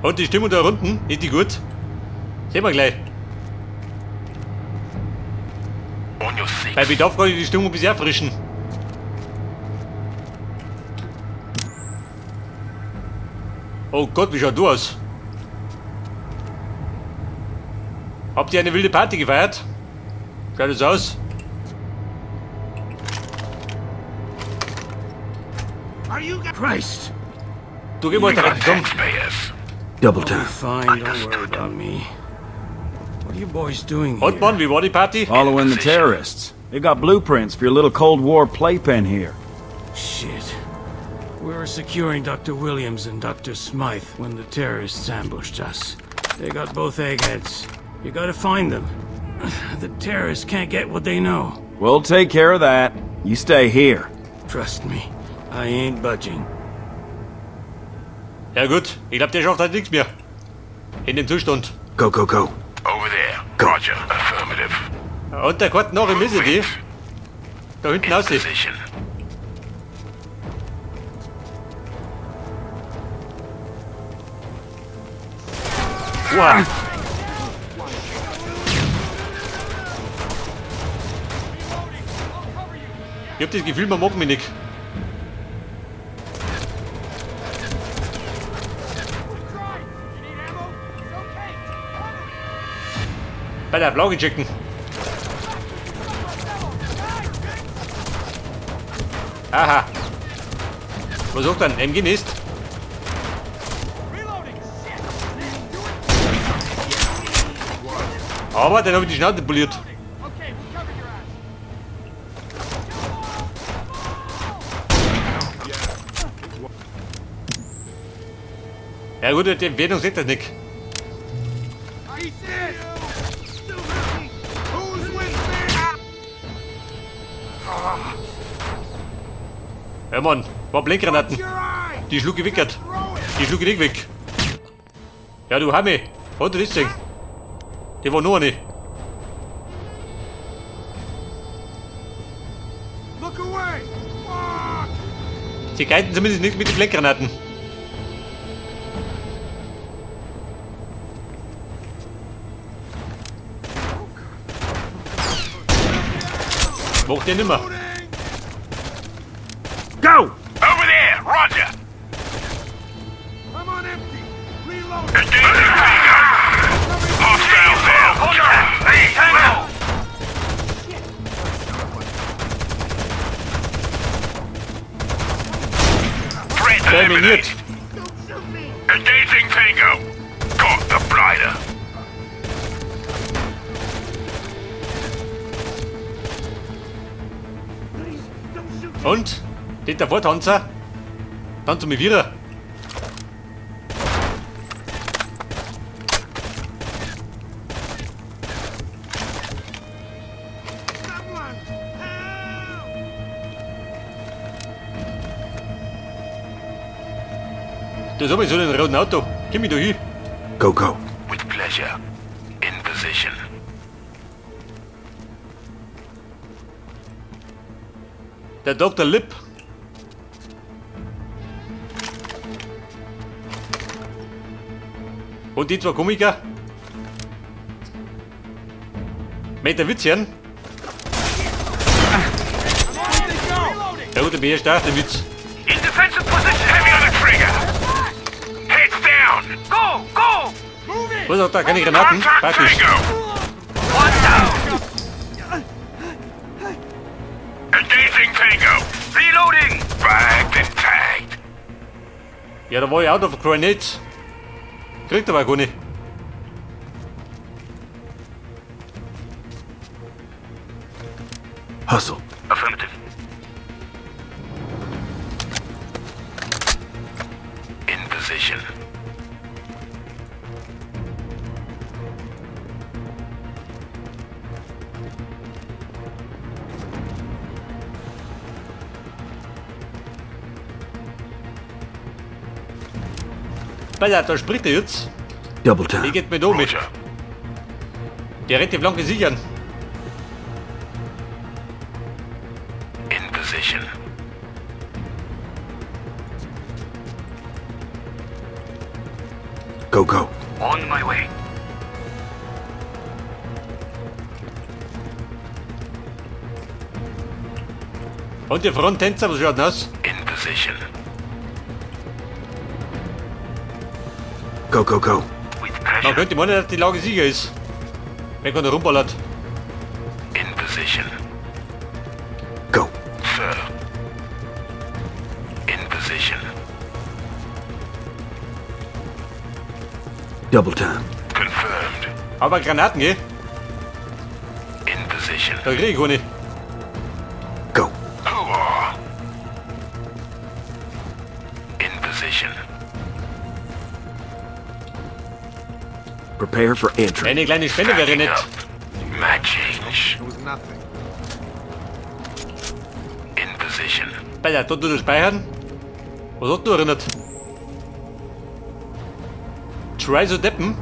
Und die Stimmung da unten, ist die gut? Sehen wir gleich. On your six. Bei Bedarf kann ich die Stimmung ein bisschen erfrischen. Oh Gott, wie schaut du aus? Habt ihr eine wilde Party gefeiert? Schaut es aus? Are you guys? Christ! Du geh mal We da got rein, komm. taxpayers. Double I'll be time. fine, don't worry about me. What are you boys doing Und here? Mann, wie war die Party? Following the terrorists. They got blueprints for your little Cold War playpen here. Shit. We were securing Dr. Williams and Dr. Smythe when the terrorists ambushed us. They got both eggheads. You gotta find them. The terrorists can't get what they know. We'll take care of that. You stay here. Trust me, I ain't budging. Ja gut, ich glaube, der schafft halt nichts mehr. In dem Zustand. Go, go, go. Over there. Roger. Affirmative. Und der Karten noch im Misse, die. Da hinten In aussieht. position. Oha. Ich hab das Gefühl, man mag mich nicht. Bei der Flagge checken. Aha. Was sagt dann? MG nicht? Aber dann habe ich die Schnauze poliert. Ja gut, die Wertung sieht das nicht. Ja Mann, war Blinkgranaten. Die schlug ich weg. Die schlug ich nicht weg. Ja du Hammi, hat du das gesehen? Die war nur eine. Look away! Sie geiten zumindest nicht mit den Blinkgranaten. Macht der nimmer. Go! Over there. Roger. I'm on empty! Reload! Engaging Tango. Hostile down. Tango. Threat Terminiert. eliminated. Engaging Tango. Got the blighter. Und? Den der Vortanzer? Tanz mit wieder. Da ist aber so ein roten Auto. Komm ich da hin. Go, go. With pleasure. In position. Der Dr. Lipp. Und die zwei Komiker. Mit der Witz hören. Ja gut, der bin ich stark, der Witz. In defensive position. Heavy on the trigger. Heads down. Go, go. Was hat da keine Granaten? Contact Praktisch. Tango. One down. Engaging Tango. Reloading. Bagged and tagged. Ja, da war ich out of grenades. Kriegt aber gar nicht. Hustle. Affirmative. In position. Pass auf, da spricht er jetzt. Double Die time. geht mir da mit. Roger. Der rennt die Flanke sichern. In position. Go, go. On my way. Und die Fronttänzer, was schaut denn aus? In position. Go, go, go. With Man pressure. könnte meinen, dass die Lage sicher ist. Wenn keiner rumballert. In position. Go. Sir. In position. Double time. Confirmed. Aber Granaten, gell? In position. Da krieg ich keine. Go. Hooah. In position. Prepare for entry. Eine kleine Spende wäre Stacking nett. up. Matching. It was nothing. In position. Bei der tut nur speichern. Was hat du erinnert? Try so deppen.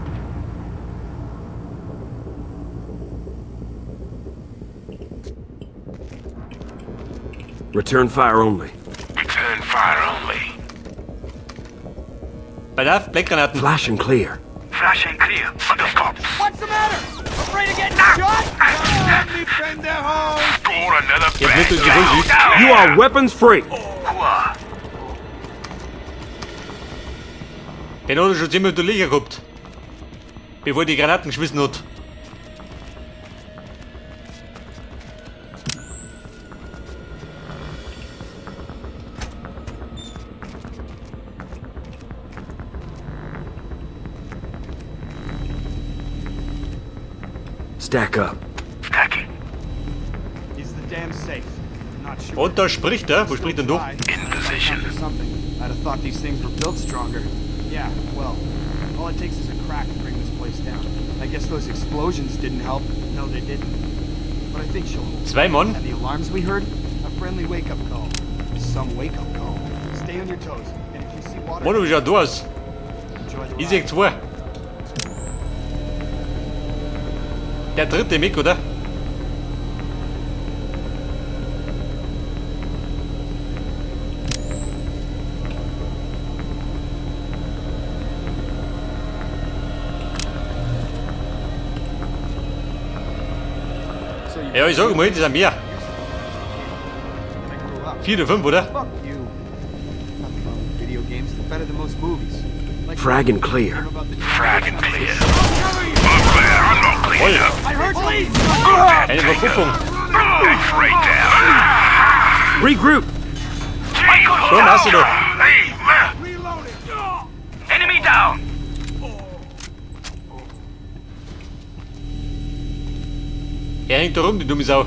Return fire only. Return fire only. Bei der Blendgranaten. Flash and clear. Flash and clear. On the cops. What's the matter? Afraid of getting shot? Let me pendejo! Score another Ich hab nicht bang. durchgewunken. Down. You are weapons free. Hooah. Den hat er schon ziemlich durch Licher gehabt. Bevor er die Granaten geschmissen hat. Stack up. Stacking. Is the dam safe? Not sure. Und da spricht er. Wo spricht denn du? In position. Something. I'd have thought these things were built stronger. Yeah, well, all it takes is a crack to bring this place down. I guess those explosions didn't help. No, they didn't. But I think she'll hold. Zwei Mann. And the alarms we heard? A friendly wake-up call. Some wake-up call. Stay on your toes. And if you see water, Mann, wie schaut du aus? enjoy the Ich seh ride. zwei. Der dritte Mick, oder? So you Ja, ich sag mal, das sind mehr. I grew up. 4 oder 5, oder? Fuck you. Nothing wrong with video games. They're better than most movies. Like Frag and clear. Dream about the Frag and clear. All clear. I'm all cleared up. I heard police! Eine Verpuffung. X-ray down. Regroup. Schon hast du doch. Hey, man. Enemy down. Er hängt da rum, die dumme Sau.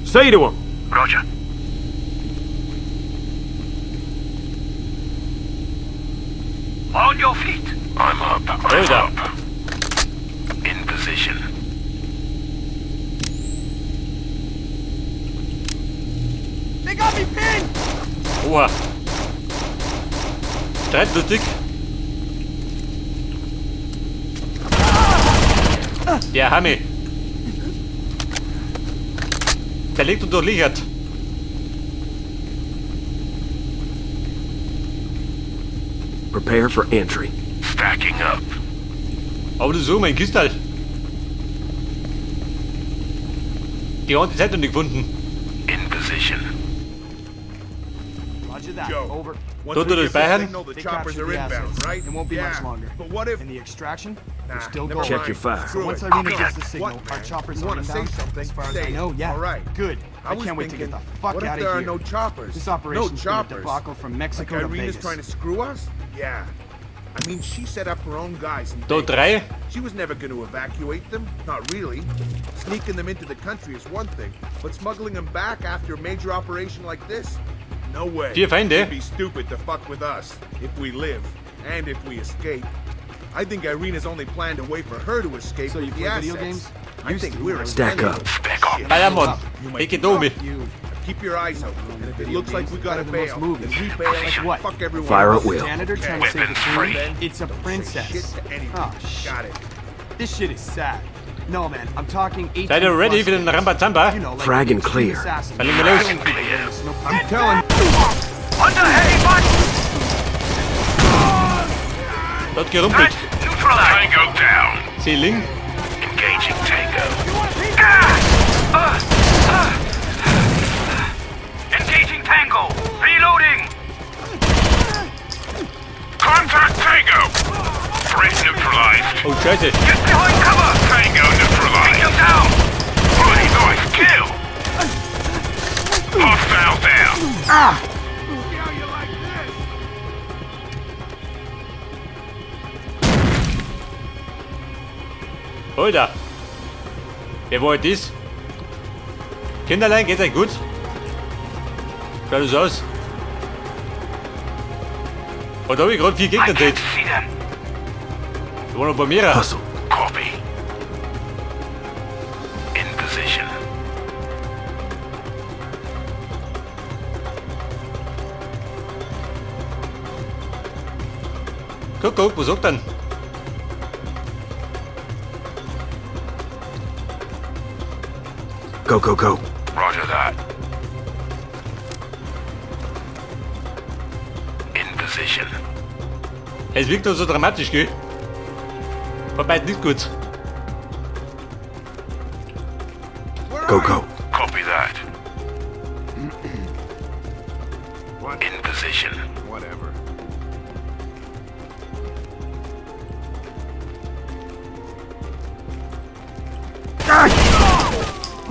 Say to him. Roger. On your feet. I'm up. I'm Hold up. up. In position. They got me pinned! Oha. Streitlustig. Der Hammi. Der liegt und durchlichert. Prepare for entry. Stacking up. Aber das ist so mein Kistal. Die ganze Zeit noch nicht gefunden. In position. Roger that. Joe. Over. Once Don't we do get this, the Bayern. signal, the They choppers captured are the inbound, assets. right? It won't be yeah. much longer. But what if... And the extraction? Nah, They're still never going. Check mind. your fire. Screw Once it. Irina Copy gets that. the signal, What, our man? choppers You are wanna say inbound. something, As far as say I know, it. yeah. All right. Good. I I was can't wait to get thinking, the fuck what if out there of are here. no choppers? This No operation's been a choppers. debacle from Mexico Like to Irina's Vegas. trying to screw us? Yeah. I mean, she set up her own guys in Da Vegas. drei. She was never going to evacuate them. Not really. Sneaking them into the country is one thing, but smuggling them back after a major operation like this? No way. Vier Feinde. It'd be stupid to fuck with us if we live and if we escape. I think Irina's only planned a way for her to escape So with you the play assets. video games? I Used think to we're when I was Stack up. Spec up. Bei der Mann. You might Ich geh da mit. You. Keep your eyes open, and if it Video looks like games we gotta better than most bail, movies. then we bail Like and what? fuck everyone Fire else. at will. Janitor trying to save the Weapons queen? free. It's a Don't say princess. shit to anyone. Oh, shit. Got it. This shit is sad. No, man, I'm talking 18 Seid ihr ready für den plus games. Rambazamba? You know, like Frag and extreme clear. assassins. Dann legen wir los. Killing people with no I'm telling Under heavy fire. Da hat gerumpelt. Threat neutralized. Tango down. Seeling. Engaging Tango. Engaging Tango. Reloading. Contact Tango. Threat neutralized. Oh, scheiße. Get behind cover. Tango neutralized. Tango down. Bloody nice kill. Hostile down. See how you like this? Alter. Wer war das? Kinderlein, geht's euch gut? Schaut das aus? Oh, da hab ich gerade 4 Gegner I can't gesehen. see them. Da waren noch ein paar mehrere. Hustle. Copy. In position. Guck, guck, was sagt denn? Go, go, go. Roger that. In position. Es wirkt doch so dramatisch, gell? War beide nicht gut. Where Go, are go. you? Copy that. What? In position. Whatever.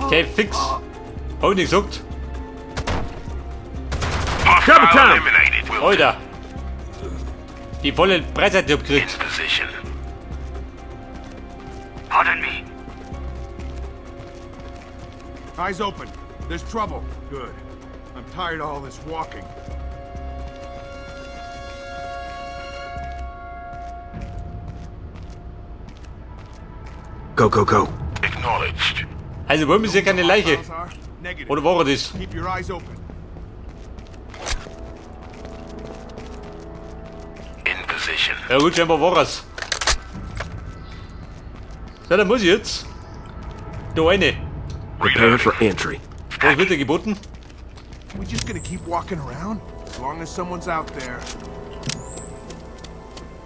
Okay, fix. Hab ich nicht gesagt. Hostile down. eliminated. Will do. Alter. Die volle Breitseite In abgekriegt. position. Pardon me. Eyes open. There's trouble. Good. I'm tired of all this walking. Go, go, go. Acknowledged. Also wollen wir hier keine Leiche. Hostiles are? Negative. Oder war er das? Keep your eyes open. In position. Ja gut, scheinbar war er's. So, dann muss ich jetzt. Da eine. Prepare for entry. Was wird dir geboten? We just gonna keep walking around? As long as someone's out there.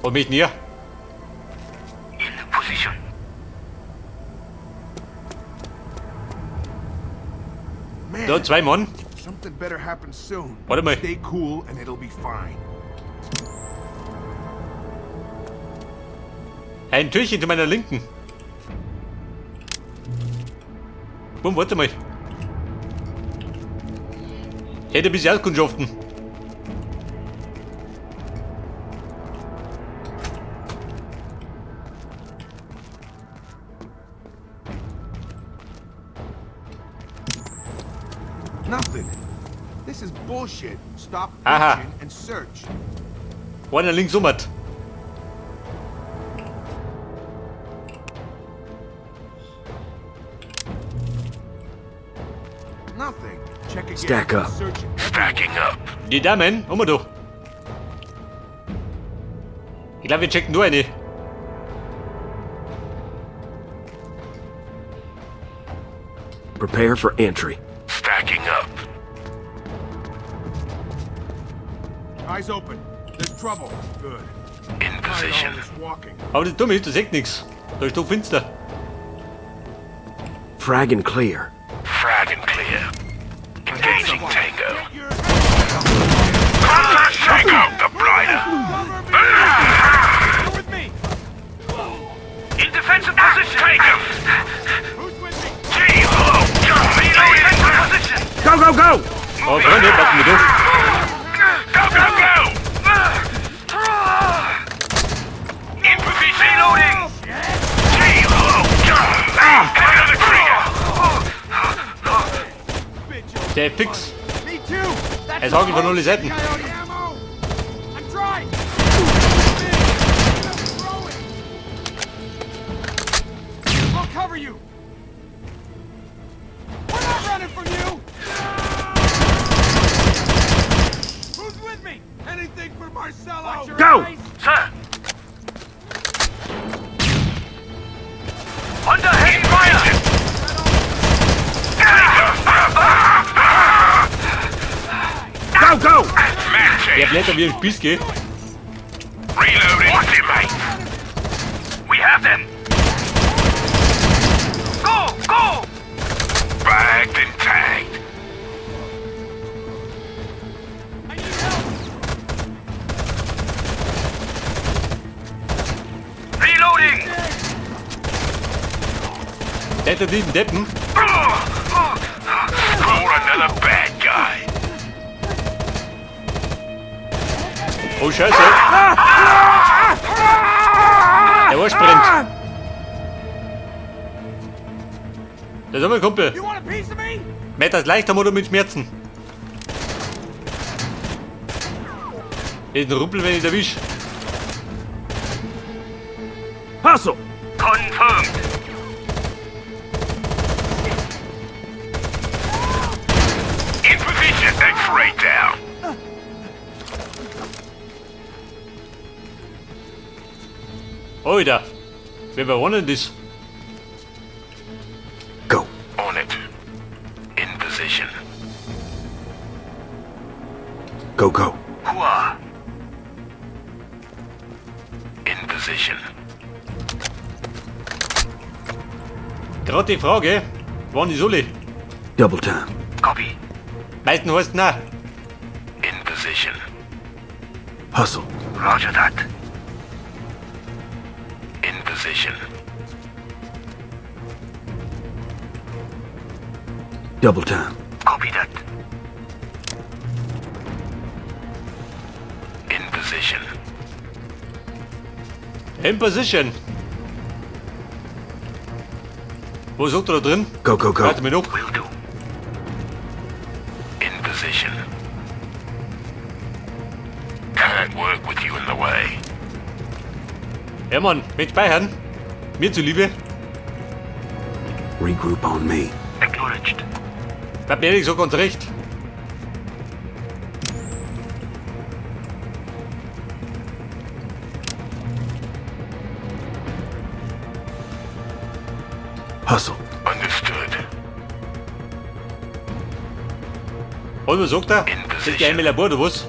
Was möchten ihr? In position. Man, Da, 2 Mann. something better happen soon. Warte mal. Stay cool and it'll be fine. Ein Türchen zu meiner Linken. Bumm, warte mal. Hätte ein bisschen Auskundschaften. Nothing. This is bullshit. Stop Aha. bitching and search. Einer links um hat. Nothing. Check again. Stack up. Search Stacking up. Die Damen, um da. Ich glaube, wir checken nur eine. Prepare for entry. Stacking up. Eyes open. There's trouble. Good. In Tired of all position. this walking. Aber das Dumme ist, da seht nix. Da ist doch finster. Frag and clear. Frag and clear. Engaging Tango. Contact Tango! The blighter! You're with me! In defensive position! Take him! Who's with me? G! Oh! Reload! Defensive position! Go, go, go! Oh, Freunde, passen wir durch. Go, go, go! In position! Reloading! G! Oh! Head on the trigger! Der fix. Me too! That's Es hagelt von alle Seiten. Coyote ammo! I'm dry! I'll cover you! We're not running from you! Who's with me? Anything for Marcelo! Watch your Go! eyes. Sir! Under heavy fire! Go, go! Man Der chase! blättert wie ein Spieß, gell? Reloading. Watch it, mate. We have them. Go, go. Bagged and tagged. Reloading. Der hat diesen Deppen. Score another bad guy. Oh Scheiße. Der Arsch brennt. Da ist mein Kumpel. You want a piece of me? Mehr das leicht haben oder mit Schmerzen? Den Rumpel, wenn ich erwisch. Hustle! Confirmed. In position. X-ray down. Alter. Wer war denn das? Go. On it. In position. Go, go. Hua. In position. Gerade die Frage, wann ist alle? Double time. Copy. Meisten heißt nein. In position. Hustle. Roger that. In position. Double time. Copy that. In position. In position. Wo ist er da drin? Go, go, go. Warte mir noch. Will do. In position. Can't work with you in the way. Ja Mann, mit speichern. Mir zuliebe. Regroup on me. Acknowledged. Bleibt mir ehrlich gesagt ganz recht. Hustle. Understood. Und was sagt er? In Das ist geheime Labor, oder was?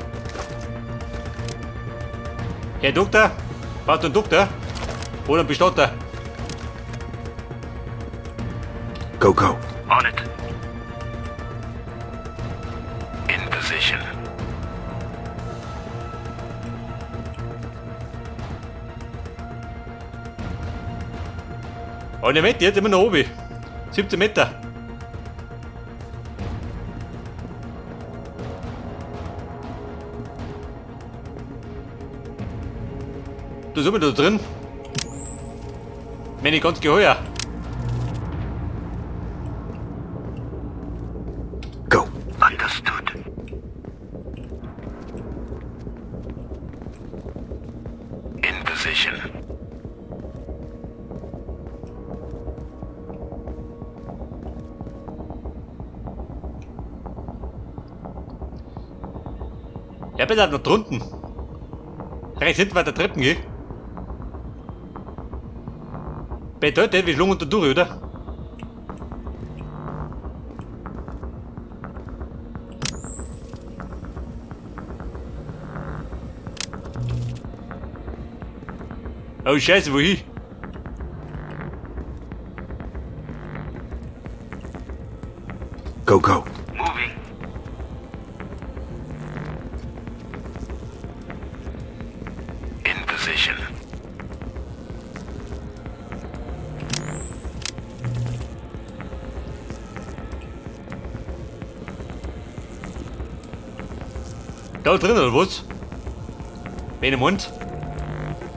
Herr Doktor? Braucht einen Doktor? Oder einen Bestatter? Go, go. On it. In position. Oh, ne Meter, jetzt immer noch oben. 17 Meter. Da sind wir da drin. Mir nicht ganz geheuer. Go. Understood. In position. Ja, bitte noch drunten. Rechts hinten weiter Treppen, gell? Bedeutet, wir schlagen unter durch, oder? Oh Scheiße, wohin? Go, go. Moving. In position. Da drin, oder was? Wen im Mund?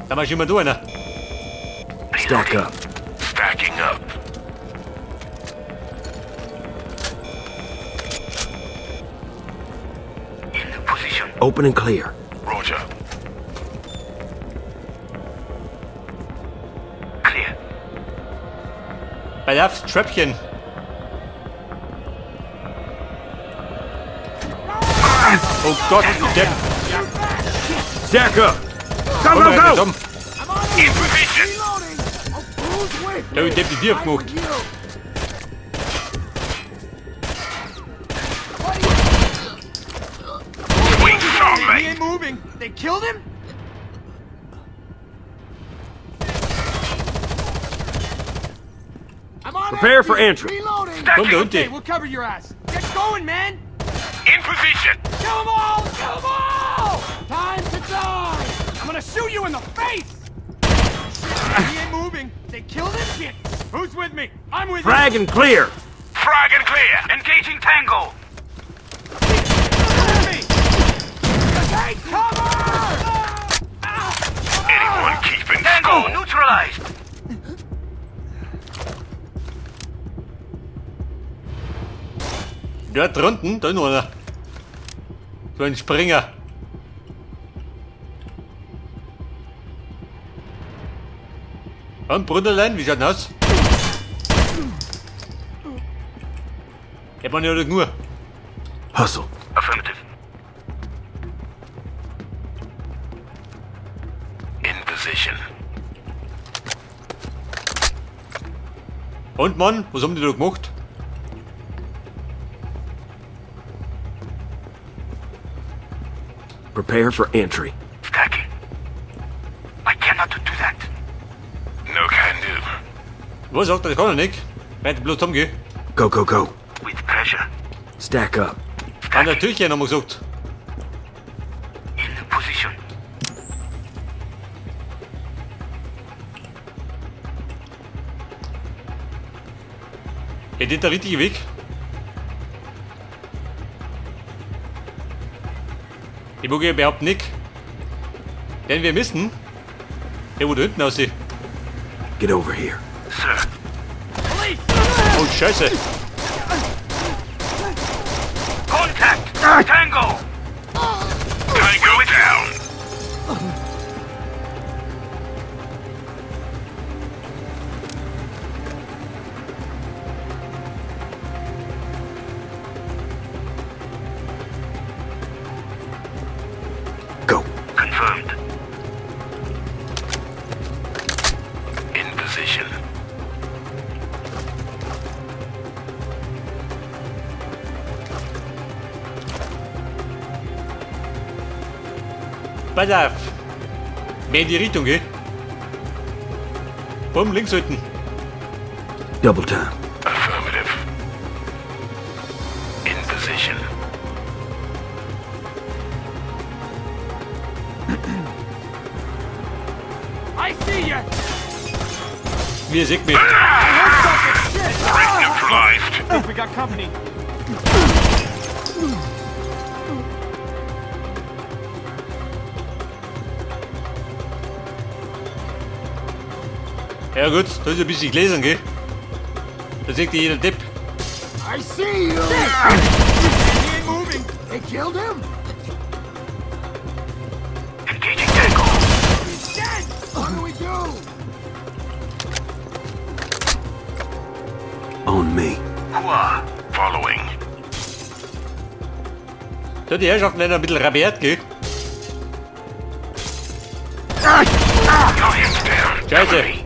Da mach ich immer du einer. Stack up. Stacking up. In position. Open and clear. Roger. Clear. Bei der Treppchen. Oh Gott, der Stack up! Go, go, go! In position. Der hat die Tier gemacht. Sweet shot, He mate. ain't moving. They killed him? I'm on Prepare empty. for entry. Reloading. Komm da Okay, unten. we'll cover your ass. Get going, man. In position. Kill 'em all! Kill 'em all! Time to die! I'm gonna shoot you in the face! Shit, he ain't moving. They killed him? Shit. Who's with me? I'm with Frag and clear. Frag and clear. Engaging Tango. you. With me. Take cover! Anyone keeping Tango score? Neutralized. Dort drunten, da ist noch einer. So ein Springer. Und Brüderlein, wie schaut denn aus? Ich bin ja nur. Hustle. Affirmative. In position. Und Mann, was haben die da gemacht? Prepare for entry. Stacking. I cannot do that. No can do. Was sagt er, das kann er nicht. Wenn bloß umgehen. Go, go, go. With pleasure. Stack up. An der Türchen haben wir gesagt. In position. Geht das der richtige Weg? Ich mag ja behaupten nicht. Denn wir müssen. Der wo da hinten aussieht. Get over here. Sir. Oh Scheiße. Contact! Tango! Tango down! Go. Confirmed. In position. Pass auf. Mehr in die Richtung, gell? Bumm, links halten. Double time. Affirmative. In position. I see ya. Wie er sieht mich. Threat neutralized. Think we got company. Ja gut, da ist ein bisschen gelesen, gell? Da sieht jeder Depp. I see you! He ain't moving. They killed him? Engaging Tango. He's dead! What do we do? On me. Hua. Following. Da die Herrschaften werden ein bisschen rabiat, gell? Target's down. Scheiße.